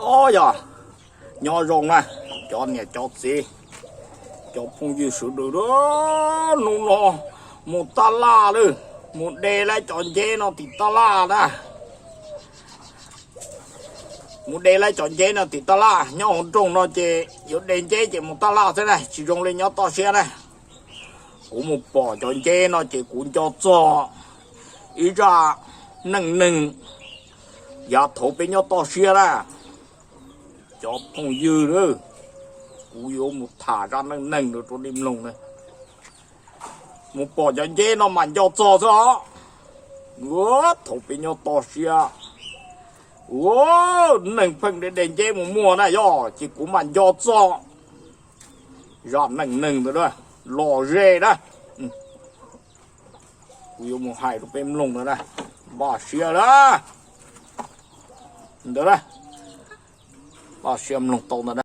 Ob yog, nyob zoo na, cov niam cov txiv, cov phooj ywg sawv daws, hnub no mus taj laj lawm, mus de lawv cov nceb no tim taj laj na. Mus de lawv cov nceb no tim taj laj, nyob hauv nroog no ces yuav de nceb ces mus taj laj xwb na, tsis zoo li nyob toj siab na. Kuv mus pom cov nceb no ces kuv nco txog ib zaj neej neeg yav thaum peb nyob toj siab na. Cov phooj ywg, kuv yuav mus tham zaj neej neeg rau nej mloog na. Mus pom cov nceb no mas nco txog xwb os. Ua thaum peb nyob toj siab, ua neeg pheej de de nceb mus muag na yog, ces kuv mam nco txog zaj neej neeg ntawd lom zem na. Kuv yuav mus hais rau peb mloog ntawd na, npaj siab lawm ntawd, npaj siab mloog tau ntawd na.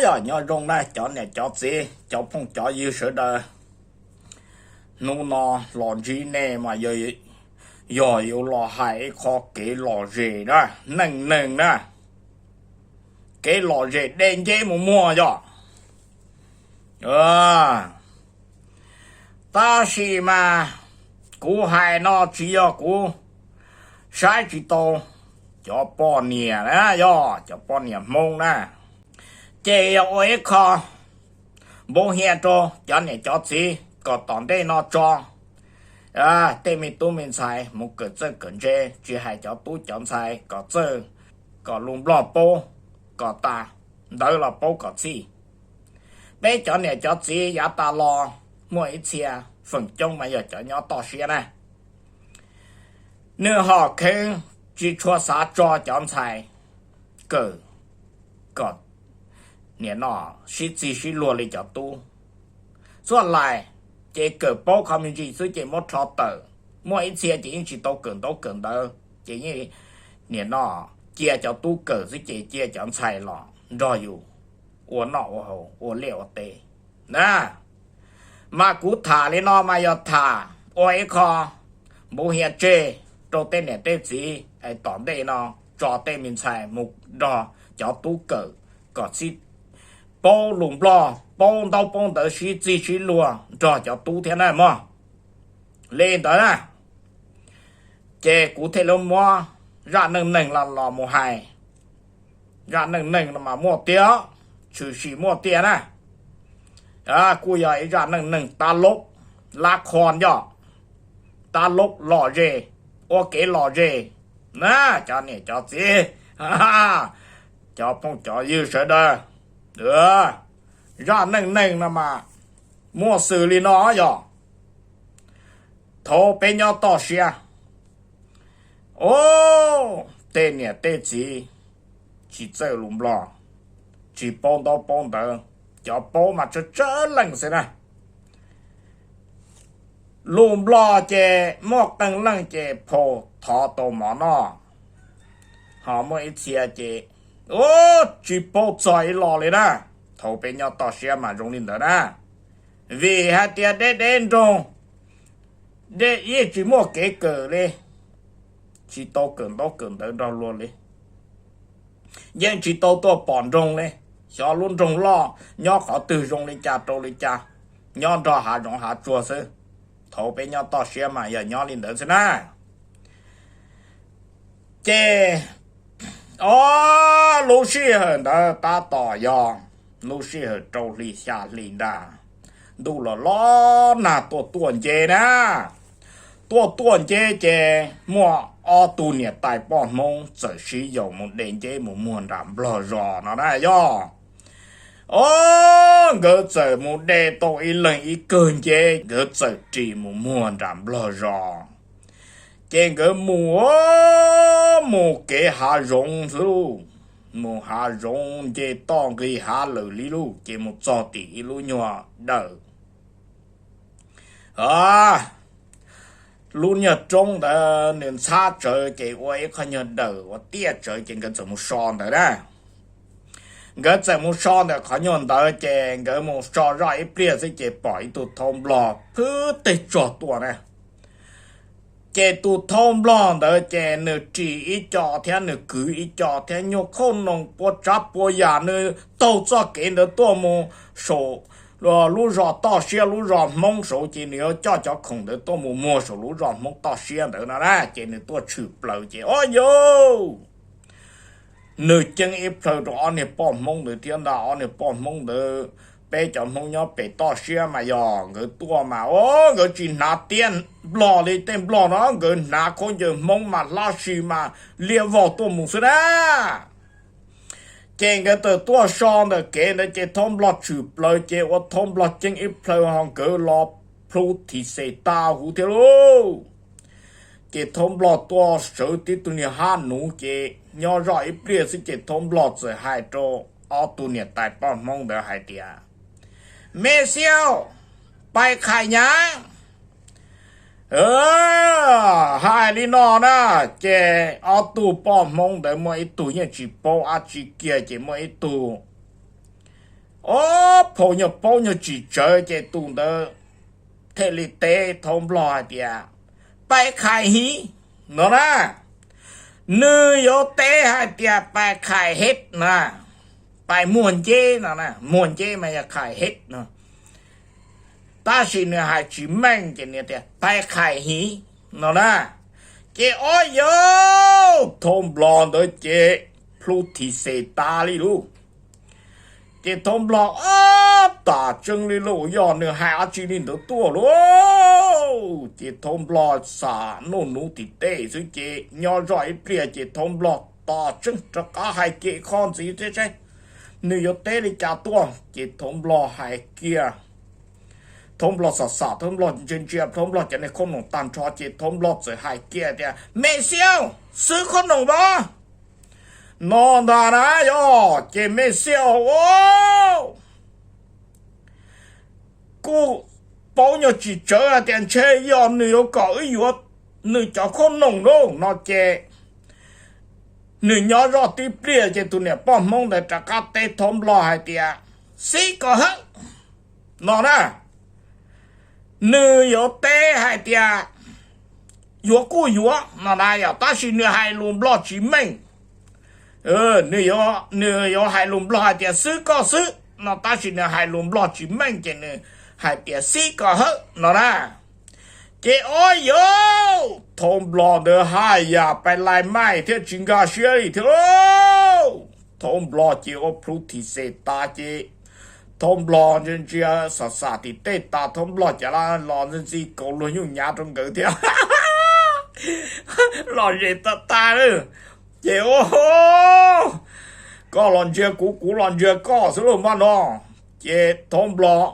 Yog nyob zoo na cov niam cov txiv, cov phooj cov ywg sawv daws, hnub no los ntsib nej mas yog yuav los hais ib qho kev lom zem na, neej neeg na, kev lom zem de nceb mus muag yog. Tab sis mas kuv hais no tsis yog kuv saib tsis tau cov poj niam na, yog cov poj niam Hmoob na, ces yog ua ib qho npau hias rau cov niam cov txiv kom tom ntej no tso tej me tub me ntxhais mus kawm txawj kawm ntse, tsis hais cov tub cov ntxhais kom txawj, kom lus Nplog paub kom tas, ntawv los paub kom txhij. Peb cov niam cov txiv yav tas los muaj ib txhia, feem coob mas yog cov nyob toj siab na, nws hom kheev tsis tshua xav tso cov ntxhais kawm kom nim no sib txig sib luag li cov tub. Txhua lais ces kawm paub qhov me ntsis xwb ces muab rho tawm. Muaj ib txhia ces yeej tsis tau kawm ntaub kawm ntawv, ces yeej nim no cia cov tub kawm xwb ces cia cov ntxhais los nrog yus ua noj ua haus ua liaj ua teb na. Mas kuv tham li no mas yog tham ua ib qho npau hias tseg rau tej niam tej txiv es tom ntej no tso tej me ntxhais mus nrog cov tub kawm kom sib paub lus Nplog, paub ntaub paub ntawv, sib txig sib luag nrog cov tub thiab na mog. Li ntawd na, ces kuv thiaj li muab zaj neej neeg los los mus hais. Zaj neej neeg no mas muaj tiag, tshwm sim muaj tiag na. Kuj yog ib zaj neej neeg tab laub lab qhos yog, tab laub lom zem, ua kev lom zem na, cov niam cov txiv, cov phooj cov ywg sawv daws. Zaj neej neeg no mas muaj xws li no yog, thaum peb nyob toj siab, o, tej niam tej txiv tsis txawj lus Nplog, tsis paub ntaub paub ntawv, cov paub mas tsawg tsawg leej xwb na. Lus Nplog ces muaj qee leej ces phau thov tau mov noj, ho muaj ib txhia ces, o, tsis paub txog ib los li na. Thaum peb nyob toj siab mas zoo li ntawd na, vim hais tias deb deb nroog, yeej tsis muaj kev kawm li, tsis tau kawm ntaub kawm ntawv nrog luag li, yeej tsis tau tuaj pom nroog li, xyov lub nroog loj nyob qhov twg zoo li cas rau li cas, nyob nrog hav zoov hav tsuag xwb. Thaum peb nyob toj siab mas yog nyob li ntawd xwb na. Ces, o, lub sij hawm ntawd tab tom yog lub sij hawm rau hli xya hli ntag, ntuj los los nag tuaj tuaj nce na. Tuaj tuaj nce ces muaj ob tug niam tais poj Hmoob txawm sib yaum mus de nceb mus muag nram Nplog zos no na yog. O, nkawd txawm mus de tau ib leeg ib kawg nceb, nkawd txawm ris mus muag nram Nplog zos. Ces nkawd mus, mus kev hav zoov xwb lauj, mus hav zoov nce toj nqis hav lawm li lauj, ces mus txog tim ib lub nyuag dawm. Lub nyuag roob ntawd nws ntxhab tsawv ces ua ib qho nyuag dawm uas tiaj tsawv ces nkawd txawm mus so ntawd na. Nkawd txawm mus so ntawm qhov nyuag ntawd ces nkawd mus so zoj ib pliag xwb ces pom ib tug thab Nplog phwb teg tsog tuaj na. Ces tus thoob nplog ntawd ces nws ris ib co thiab nws kwv ib co thiab nyuag khauj noos pua tsav pua yam, nws taug txoj kev ntawd tuaj mus saum lub zos toj siab lub zos Hmoob saud, ces nws yuav coj cov khoom ntawd tuaj mus muag saum lub zos Hmoob toj siab ntawd no na. Ces nws tuaj tshwm plaws ces o yauj, nws ceeb ib plhaw rau ob niag poj Hmoob ntawd thiab ntag. Ob niag poj Hmoob ntawd, peb cov Hmoob nyob pem toj siab mas yog nkawd tuaj mas o, nkawd tsis hnav tiab nplog li, tej nplog no nkawd hnav khaub ncaws Hmoob mas hlab si mas liab vog tuaj mus xwb na. Ces nkawd tawm tuaj so ntawm kev ntawd ces thoob nplog tshwm plaws ces ua thoob nplog ceeb ib plhaw ho nkawd los plhu thim xes tas huv thiab lauj. Ces thoob nplog tuaj sawv tib tug niag hab nuv ces nyob zoj ib pliag xwb ces thoob nplog txawm hais rau ob tug niam tais poj Hmoob ntawd hais tias, Me xiau, pais khais nyab. Hais li no na, ces ob tug poj Hmoob ntawd muaj ib tug yeej tsis paub dab tsi kiag ces muaj ib tug, o, phau nyuag paub nyuag tsis tsawv ces tus ntawd thiaj li teb thoob nplog hais tias, Pais khais hiv, no na. Nws yuav teb hais tias pais khais hib na, pais muag nceb no na, muag nceb mas yog khais hib no. Tab sis nws hais tsis meej ces nws tias pais khais hiv no na. Ces o yauj, thoob nplog ntawd ces plhu thim xes tas li lauj. Ces thoob nplog, Ob, tas tseeb li lauj, yog nws hais dab tsi li ntawd tuaj lauj. Ces thoob nplog xam nuj nuv tim tej xwb ces nyob zoj ib pliag ces thoob nplog tas tseeb rov qab hais kiag qho ntxiv thiab saib nws yuav teb li cas tuaj. Ces thoob nplog hais kiag, thoob nplog xam xam, thoob nplog ntsia ntsia, thoob nplog cov niag khauj noom tag nrho ces thoob nplog txawm hais kiag tias, Me xiau, xwb khauj noom as, no ntag na. Yog ces me xiau, kuj paub nyuag tsis tsawv hais tias ntshe yog nws yuav kom wb yuav nws cov khauj noom lauj no ces nws nyob zoj tib pliag ces tus niam poj Hmoob ntawd rov qab teb thoob nplog hais tias, Xib kom hawb, no na. Nws yuav teb hais tias, Yuav kuj yuav, no na yom, tab sis nws hais lus nplog tsis meej. Nws yuav hais lus nplog hais tias, Xwb koj xwb, no tab sis nws hais lus nplog tsis meej ces nws hais tias, Xib kom hawb, no na. Ces o yauj, thoob nplog ntawd haj yam pais lais maij thiab tsis nkag siab li thiab lauj. Thoob nplog ces ua plhu thim xes tas ces thoob nplog ntsia ntsia xam xam tim tej tas, thoob nplog cas los ntxi ntxi kaus luag nyuj nyav rau nkawd thiab. Los zem tag tag lawm. Ces o, koj los ntsia kuv, kuv los ntsia koj xwb lauj mas no. Ces thoob nplog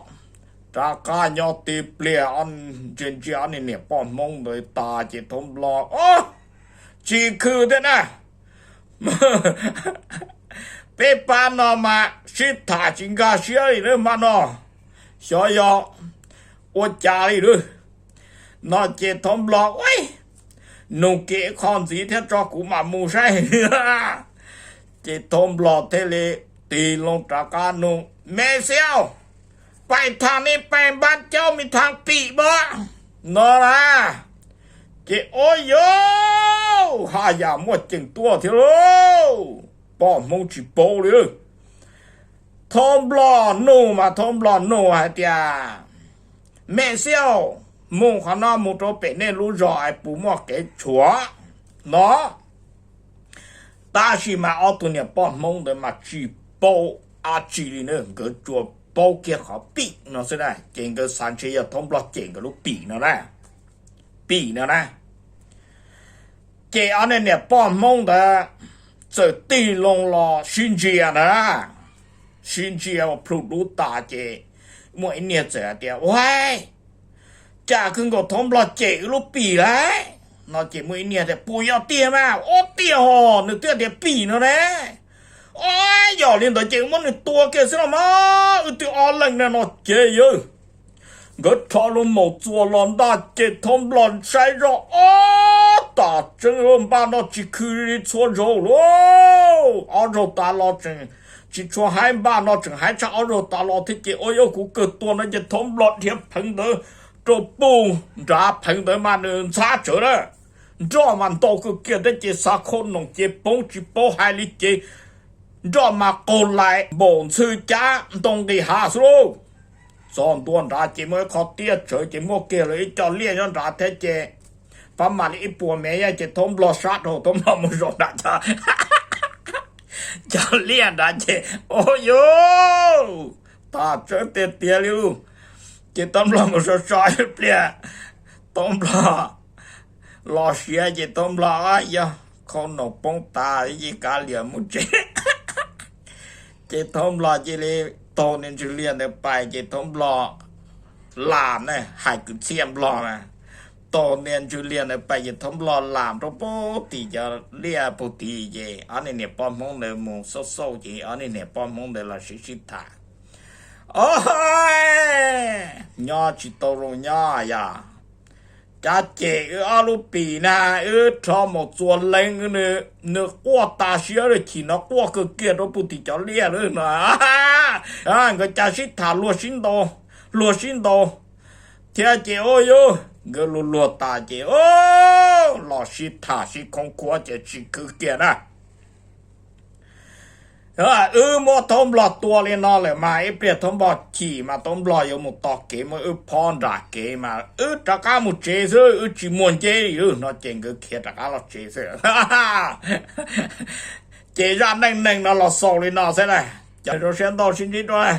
rov qab nyob tib pliag, ntsia ntsia ob niag niam poj Hmoob ntawd tas ces thoob nplog, O, tsis khw thiab na. Peb pab no mas sib tham tsis nkag siab li na mas no, xyov yog ua cas li lawm. No ces thoob nplog, Ua, nug kiag qho ntxiv thiab tso kuv mam mus saib. Ces thoob nplog thiaj li tig loo rov qab nug, Me xiau, pais thaam ne pais npab caub me thaam pim npab, no na. Ces o yauj, haj yam muaj ceem tuaj thiab lauj, poj Hmoob tsis paub li. Thoob nplog nug mas thoob nplog nug hais tias, Me xiau, mus qhov no mus rau pem nej lub zos es puas muaj kev tshuam no? Tab sis mas ob tug niam poj Hmoob ntawd mas tsis paub dab tsi li na, nkawd tsuas paub kiag qhov pim no xwb na, ces nkawd xav ntshe yog thoob nplog cem nkawd lub pim no na, pim no na. Ces ob niag niam poj Hmoob ntawd txawm tig loo los sib ntsia na, sib ntsia ua plhu dub tas ces muaj ib niag txawm hais tias, Ua, cas kawg nkaus thoob nplog cem wb lub pim lawm? No ces muaj ib niag tias, Puas yog tiag mas? Ua tiag hos, nws twb tias pim no ne. O, yog li ntawd ces muab nws tua kiag xwb los mas, wb twb ob leeg na no ces yawg. Nkawd rho lub maum txuas los ntag ces thoob nplog saib zoj, Ob, tas tseeb, npaj no tsis khw li txhua zaus lauj. Ob zaug tas los tseem tsis tshua haib, npaj no tseem haib tshaj ob zaug tas los thiab ces ua yauj kuv kawg tua no ces thoob nplog dhia pheev ntawd rau puag nrad, pheev ntawd mas nws ntxhab tsawv na. Nroj mas ntau kawg kiag thiab ces xav khau noom ces poob tsis paub hais li ces nroj mas qaug lais npaum ntxhw cab ntoo nqis hav xwb lauj. Txog ntua nrad ces muaj ib qho tiaj tsawv ces muaj kiag lawv ib co liaj nyob nrad thiab ces pab mam li ib puas mev ces Thaub Nplog sab dhau, Thaub Nplog mus zaum nram cov, cov liaj nrad ces, ua yuv, tas tsawv tiag tiag li lauj. Ces Thaub Nplog mus so so ib pliag, Thaub Nplog los siav ces Thaub Nplog, yog khau noom poob tas yeej kav liam mus tsev. Ces Thaub Nplog cia li taug niag ntsws liaj ntawd pais ces Thaub Nplog lam ne, hais kwv txhiaj Nplog na, taug niag ntsws liaj ntawd pais ces Thaub Nplog lam rau puag tim cov liaj puag tim ces ob niag niam poj Hmoob ntawd mus xauj xauj ces ob niag niam poj Hmoob ntawd los sib sib tham, o, nyob tsis tau zoo nyob yog, cas cem wb ob lub pim na, wb rho mus txua leeb, nws quaj tas siab li, chim no quaj kawg kiag rau puag tim cov liaj lawm no. Nkawd cas sib tham luag sib ntaus, luag sib ntaus thiab ces ua yuv, nkawd luag luag tas ces los sib tham sib khoob khuab ces tsis khwv kiag na. Wb muab Thaub Nplog tua li no lawm mas ib pliag Thaub Nplog chim mas Thaub Nplog yuav mus tos kev muab wb phob nram kev mas wb rov qab mus tsev xwb, wb tsis muaj nceb li no ces nkawd khiav rov qab los tsev xwb. Ces zaj neej neeg no los xaus li no xwb na. Cov zoo siab ntau sib ntsib dua.